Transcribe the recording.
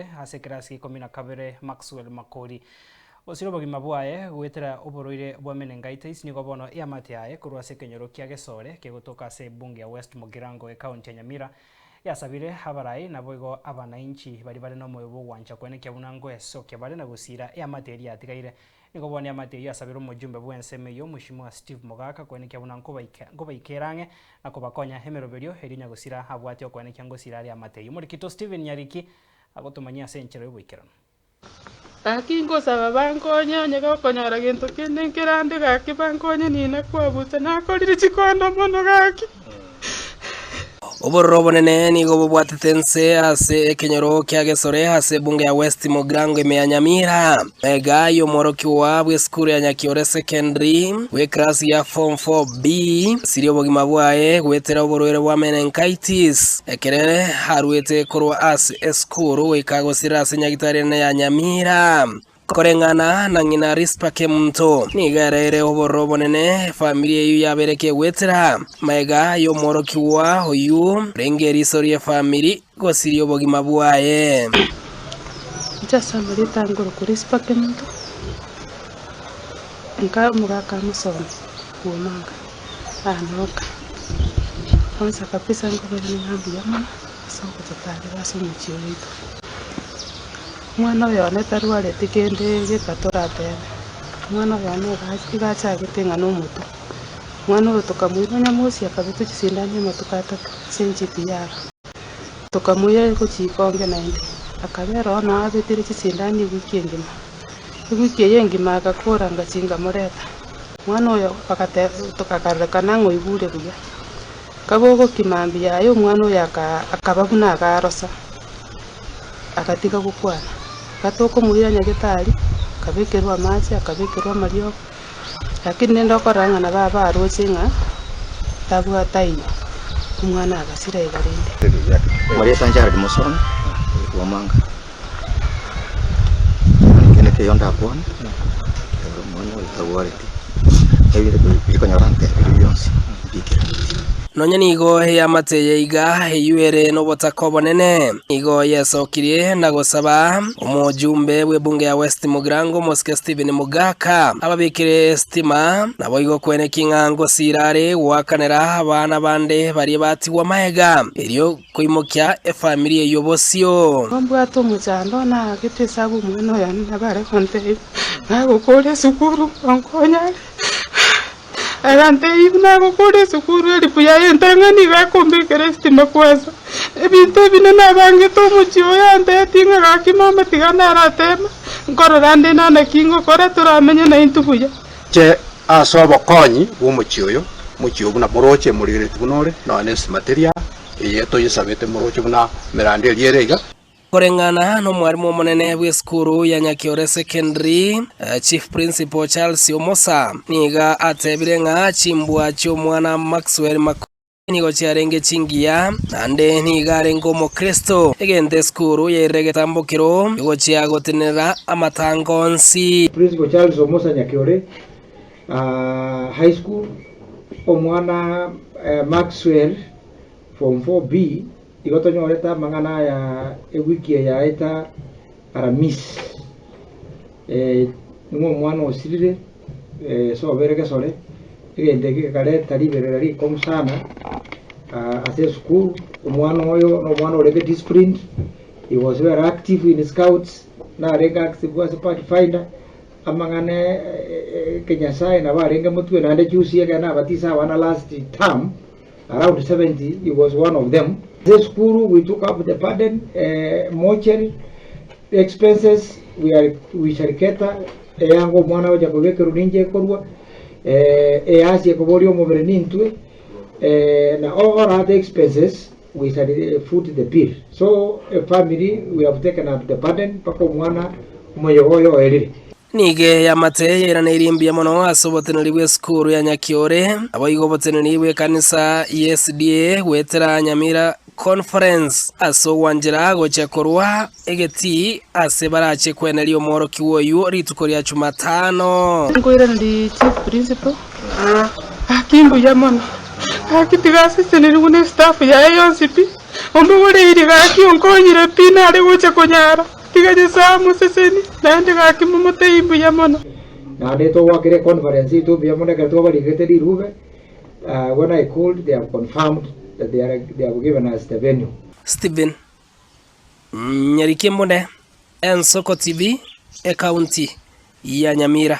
kabere ase ekerasi gia ikomi na kabere Maxwell Makori osire obogima bwaye goetera oborwaire bwa meningitis nigo bono eamate yaye korwa ase ekenyoro kia Gesore kegotoka ase ebunge ya West Mugirango ekaunti ya Nyamira yasabire abarai naboigo abanainchi baria bare nomoyo bwogwancha kwenekia buna ngoesokia bare na gosira eamate eria yatigaire Nigo bono eamate eyio yasabire omojumbe bw'ensemo eyio, Mweshimiwa Steve Mogaka, koenekia buna nkobaikera ang'e na kobakonya emeroberio erio nyagosira abwate okoenekia ngosira are eamate eyio. Omorikito Stephen Nyariki agotomanyia ase enchera y'oboikeranu. Gaki ngosaba bankonye onye gokonyora gento kende nkerande gaki bankonye nina kwabucha nakorire chikondo mono gaki. Obororo obonene nigo bobwatete ense ase ekenyoro kia Gesore ase ebunge ya West Mugirango ime ya Nyamira. Mega y'omworokigwa bw'esukuru ya Nyakiore Secondary bw'ekerasi ya Form 4B osirie obogima bwaye goetera oborwaire bwa meningitis ekere aruete korwa ase esukuru goika gosirera ase nyagitari enene ya Nyamira. Koreng'ana na ng'ina Rispa Kemunto, nigo ereire obororo obonene efamiri eyio yabeire kegwetera magega y'omworokigwa oyio orenge eriso ri'efamiri gosiria obogima bwaye. Inche ase amarieta nkorokwa Rispa Kemunto, nka omogaka amosomi bw'omanga anoka. Kwanza kabisa nkobairania ng'a mbuya mono ase ogototarera ase omochie oito. Omwana oyo one tarwareti kende geka toratebe, omwana oyo one iga achagete ng'a nomotwe. Omwana oyo tokamoira onyamosi akabetwa chisindani amatuko atato ase NGPR. Tokamoira gochia ikonge naende, akabera oo noo abetire chisindani ewiki engima. Ewiki eye engima agakora ngachia nkamoreta, omwana oyo bagateba tokarorekana ng'a oigure buya. Kabogokia mambia yaye omwana oyo akaba buna agarosa. Agatiga gokwana. Gatokomoira nyagetari, akabekerwa amache, akabekerwa amariogo, lakini rende okorora ng'a nabo abaroche ng'a tabwate aiyo, omwana agasira iga rende. Omorieto Jared Musoni, Bwomanga. Ekende keiyo ndakwane, ekero omwana oyo tagwareti, ebinto bikonyora ntebirie bionsi mbiikeraneti. Nonya nigo eamate eye iga eyio ere nobotaka obonene, nigo yesokirie na gosaba omojumbe bw'ebunge ya West Mugirango omosike Stephen Mogaka ababekere esitima, naboigo kweneki ng'a ngosira are goakanera abana bande baria batigwa magega erio koimokia efamiri eyio bosio. Mbwate omochando naagete esabu omwana oyo nabo are gontebia, nagokora esukuru onkonyare. Agantebia, Buna agokora esukuru elifu yaye entang'ani iga akombekera esitima kwansa. Ebinto ebi nabangete omochie oyo antebetie ng'a gaki mama tiga narateme, nkorora nde naki ngokora toramenye naintwe buya. Inche ase obokonyi bw'omochie oyo, omochie oyo buna moroche morigereretie buna ore, nonya nestima teri aa, eye toyesabete moroche buna emerando eria ere iga. Koreng'ana nomwarimu omonene bw'esukuru ya Nyakiore Secondary, Chief Principal Charles Omosa, nigo atebire ng'a chimbwa chi'omwana Maxwell Makori nigo chiarenge chingiya naende nigo arenge omokristo, egento esukuru yairire egetambokero gochia gotenenera amatango onsi. Principal Charles Omosa Nyakiore High School, omwana Maxwell Form 4B Igo tonyorete amang'ana aya ewiki eye yaeta Aramisi, ning'o omwana osirire, ase obere gesore, egento eke gekareta riberera rikong'u sana ase esukuru, omwana oyo na omwana orenge disciplined, he was very active in scouts, narenge active ase pathfinder, amang'ana ekenyasae nabo arenge motwe naende juzi ekero nabatisa abana last term. Around 70 he was one of them. Ase esukuru we took up the burden, mortuary expenses we are we shall cater, eyanga omwana agocha kobekerwa ninche ekorwa, easi ekoboria omobere nintwe, na all other expenses we shall foot the bill. So a family we have taken up the burden mpaka omwana omoyega oye oerire. Nigo eamate yairaneirie mbuya mono ase oboteneneri bw'esukuru ya Nyakiore, naboigo oboteneneri bw'ekanisa y'SDA goetera Nyamira Conference ase ogwanchera gochia korwa egetii ase barache kweneria omworokigwa oyio rituko ria Chumatano. Nkoiraneria Chief Principal, gaki mbuya mono, gaki tiga asesenirwe buna estaff yaye yonsi pi. Ombogoreiri gaki onkonyire pi nare gocha konyara, tiga Nyasae amosesenie, naende gaki momotebie mbuya mono. Naende togwakera econference yaito mbuya mono ekero twabarigete rirube, when I called they have confirmed that they are they have given us the venue. Stephen Nyariki Mbune, Ensoko TV, Ekaunti ya Nyamira.